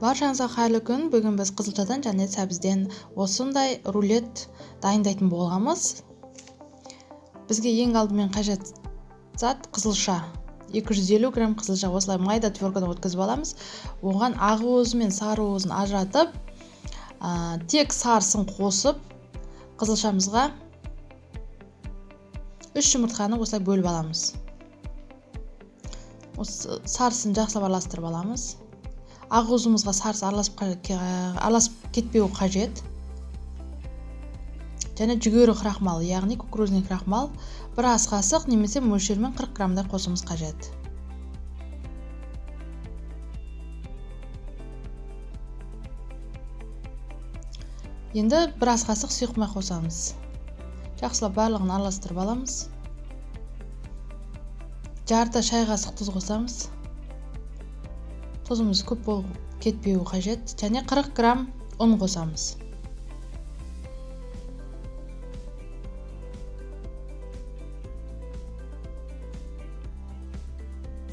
Баршаңызға қайырлы күн. Бүгін біз қызылшадан және сәбізден осындай рулет дайындайтын боламыз. Бізге ең алдымен қажет зат қызылша. 250 грамм қызылша осылай майда тверкадан өткізіп аламыз. Оған ақ уызы мен сары уызын ажыратып, тек сарысын қосып, қызылшамызға 3 жұмыртқаны осылай бөліп аламыз. Осы сарысын жақсылап араластырып аламыз. Ақ уызымызға сарысы араласып кетпеуі қажет. Және жүгері крахмалы, яғни кукурузный крахмал бір ас қасық немесе мөлшерімен 40 граммдай қосуымыз қажет. Енді бір ас қасық сұйық май қосамыз. Жақсылап барлығын араластырып аламыз. Жарты шай қасық тұз қосамыз. Тұзымыз көп болып кетпеуі қажет. Және 40 грамм ұн қосамыз.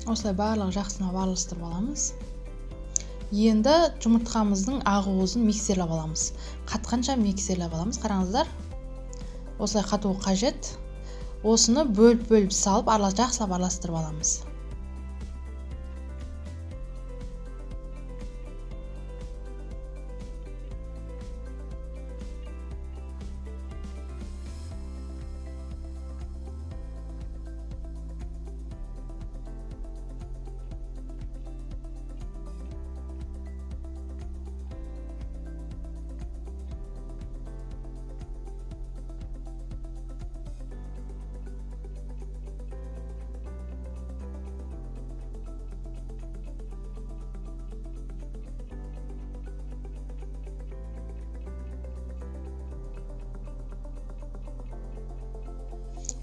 Осылай барлығы жақсылап араластырып аламыз. Енді жұмыртқамыздың ақ уызын миксерлеп аламыз. Қатқанша миксерлеп аламыз. Қараңыздар. Осылай қатуы қажет. Осыны бөліп-бөліп салып, жақсылап араластырып аламыз.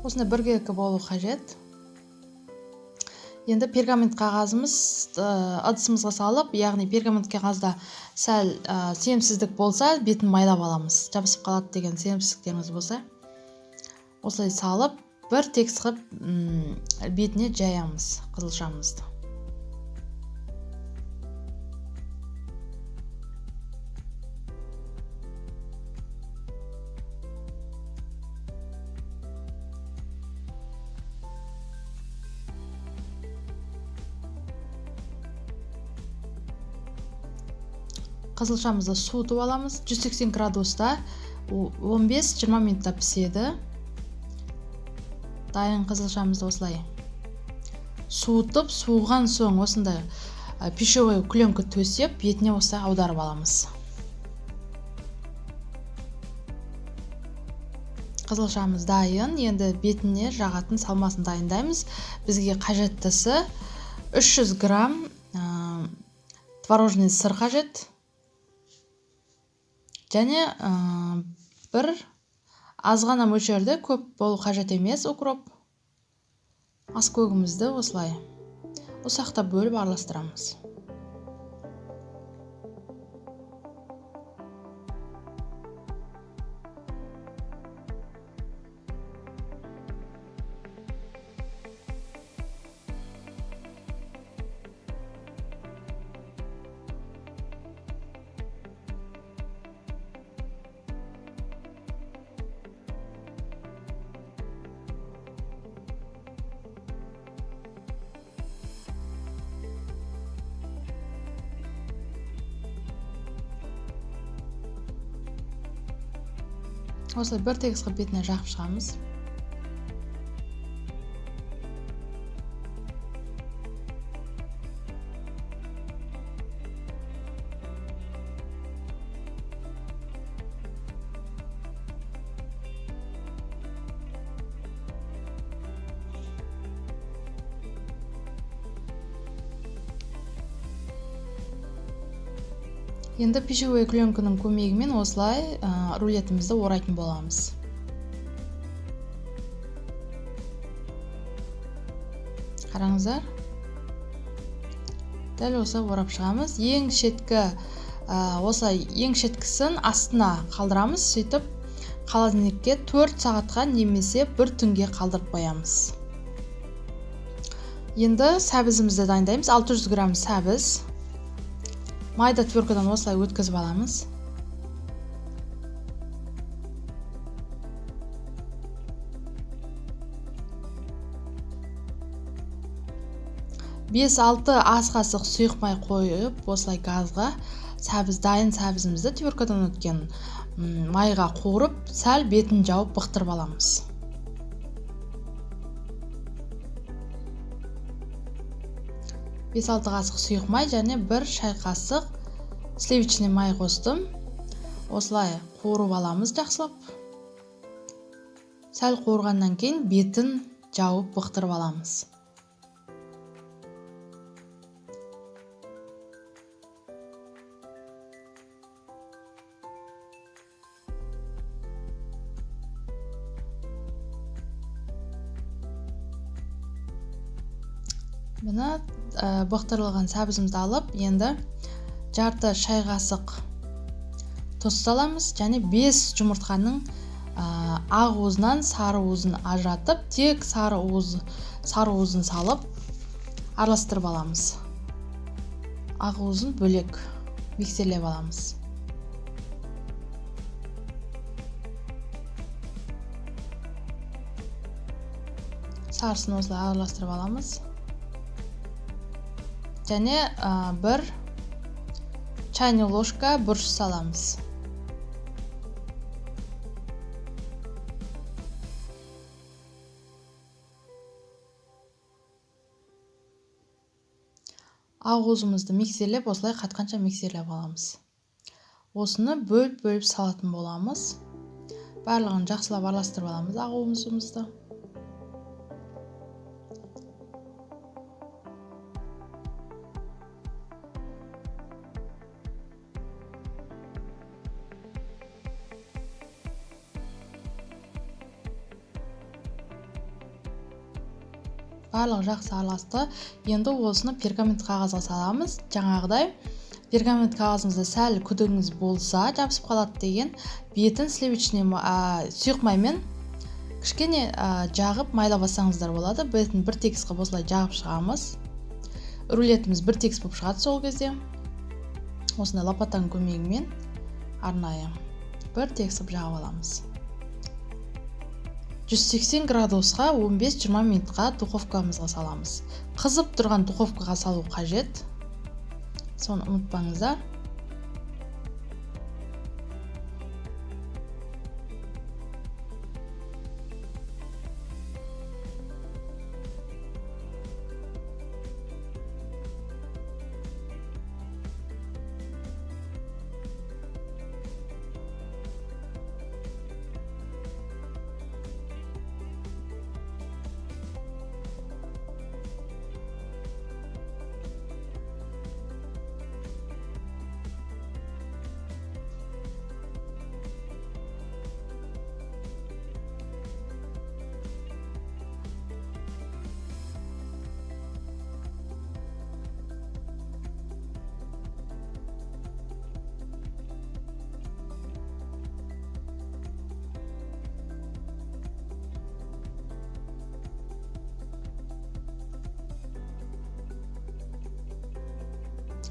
Осындай біркелкі болу қажет. Енді пергамент қағазымыз ыдысымызға салып, яғни пергамент қағазда сәл сенімсіздік болса, бетін майлап аламыз. Жабысып қалады деген сенімсіздіктеріңіз болса, осылай салып, бір тегіс қылып, бетіне жаямыз қызылшамызды. Қызылшамызды суытып аламыз. 180 градуста 15-20 минутта піседі. Дайын қызылшамызды осылай суытып, суыған соң осындай пищевой пленка төсеп, бетіне осылай аударып аламыз. Қызылшамыз дайын. Енді бетіне жағатын салмасын дайындаймыз. Бізге қажеттісі 300 грамм творожный сыр қажет. Және бір аз ғана мөлшерде, көп болу қажет емес, укроп. Ас көгімізді осылай ұсақтап бөліп араластырамыз. Осылай бір тегіс қылып бетіне жағып шығамыз. Енді пищевой пленканың көмегімен осылай рулетімізді орайтын боламыз. Қараңыздар. Дәл осылай орап шығамыз. Ең шеткі, осылай ең шеткісін астына қалдырамыз. Сөйтіп холодильникке 4 сағатқа немесе бір түнге қалдырып қоямыз. Енді сәбізімізді дайындаймыз. 600 грамм сәбіз. Майда тверкадан осылай өткізіп аламыз. Бес алты ас қасық сұйық май қойып, осылай газға сәбіз, дайын сәбізімізді тверкадан өткен майға қуырып, сәл бетін жауып бықтырып аламыз. 5-6 қасық сұйық май және 1 шай қасық сливочный май қостым. Осылай қуырып аламыз жақсылап. Сәл қуырғаннан кейін бетін жауып бықтырып аламыз. Мына бұқтырылған сәбізімізді алып, енді жарты шай қасық тұз саламыз және 5 жұмыртқаның ақ уызынан сары уызын ажыратып, тек сары уызын салып араластырып аламыз. Ақ уызын бөлек миксерлеп аламыз. Сарысын осылай араластырып аламыз. Және 1 чайный ложка бұрыш саламыз. Ақ уызымызды миксерлеп, осылай қатқанша миксерлеп аламыз. Осыны бөліп-бөліп салатын боламыз. Барлығын жақсылап араластырып аламыз ақ уызымызды. Барлығы жақсы араласты. Енді осыны пергамент қағазға саламыз. Жаңағыдай пергамент қағазыңызда сәл күдігіңіз болса, жабысып қалады деген, бетін сливочный сұйық маймен кішкене жағып майлап алсаңыздар болады. Бетін бір тегіс қылып осылай жағып шығамыз. Рулетіміз бір тегіс болып шығады сол кезде. Осындай лопатаның көмегімен арнайы бір тегіс қылып жағып аламыз. 180 градусқа 15-20 минутқа духовкамызға саламыз. Қызып тұрған духовкаға салу қажет. Соны ұмытпаңыздар.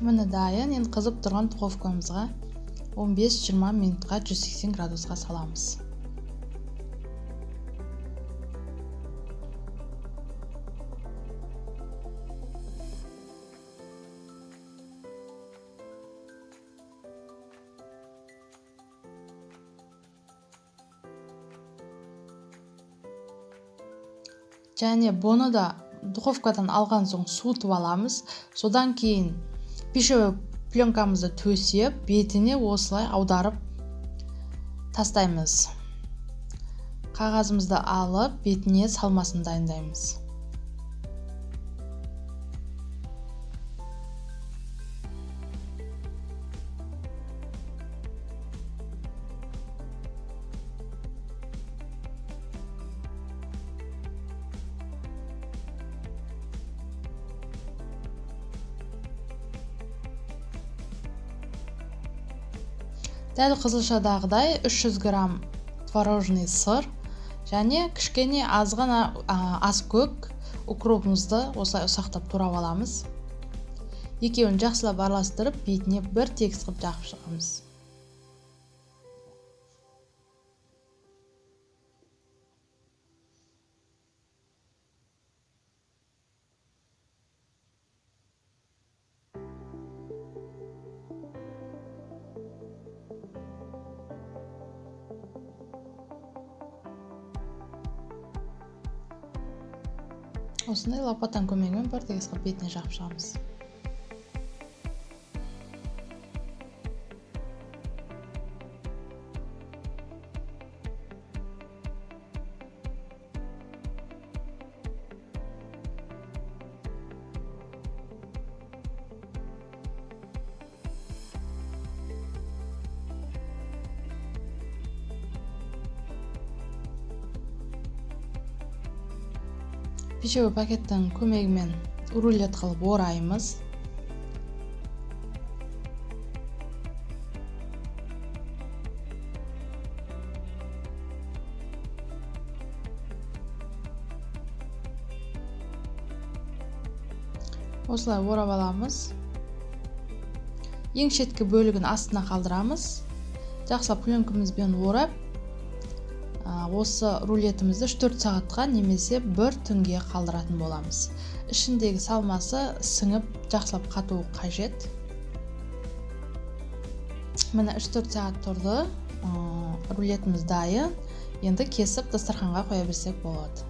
Міне дайын. Енді қызып тұрған духовкамызға 15-20 минутқа 180 градусқа саламыз. Және бұны да духовкадан алған соң суытып аламыз. Содан кейін пищевой пленкамызды төсеп, бетіне осылай аударып тастаймыз. Қағазымызды алып, бетіне салмасын дайындаймыз. Дәл қызылшадағыдай 300 грамм творожный сыр және кішкене азғана аскөк укропымызды осылай ұсақтап турап аламыз. Екеуін жақсылап араластырып, бетіне бір тегіс қылып жағып шығамыз. Осындай лопатаның көмегімен бір тегіс қылып бетіне жағып шығамыз. Пищевой пакеттің көмегімен рулет қылып ораймыз. Осылай орап аламыз. Ең шеткі бөлігін астына қалдырамыз. Жақсылап пленкамызбен орап, осы рулетімізді 3-4 сағатқа немесе бір түнге қалдыратын боламыз. Ішіндегі салмасы сіңіп, жақсылап қатуы қажет. Міне 3-4 сағат тұрды, рулетіміз дайын. Енді кесіп дастарханға қоя берсек болады.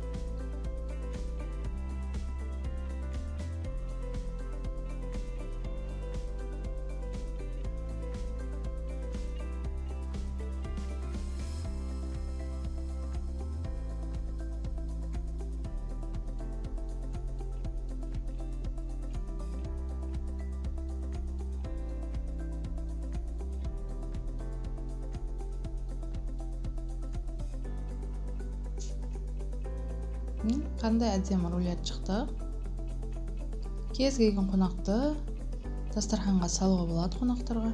Қандай әдемі рулет шықты. Кез келген қонақты дастарханға салуға болады қонақтарға.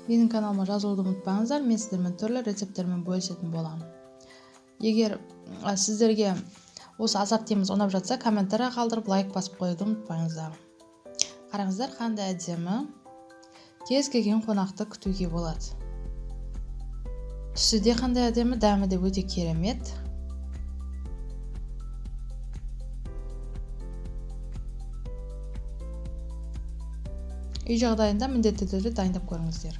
Менің каналыма жазылуды ұмытпаңыздар. Мен сіздермен түрлі рецепттермен бөлісетін боламын. Егер сіздерге осы ассортиміз ұнап жатса, комментарий қалдырып, лайк басып қоюды ұмытпаңыздар. Қараңыздар, қандай әдемі. Кез келген қонақты күтуге болады. Түсі де қандай әдемі, дәмі де өте керемет. Үй жағдайында міндетті түрде дайындап көріңіздер.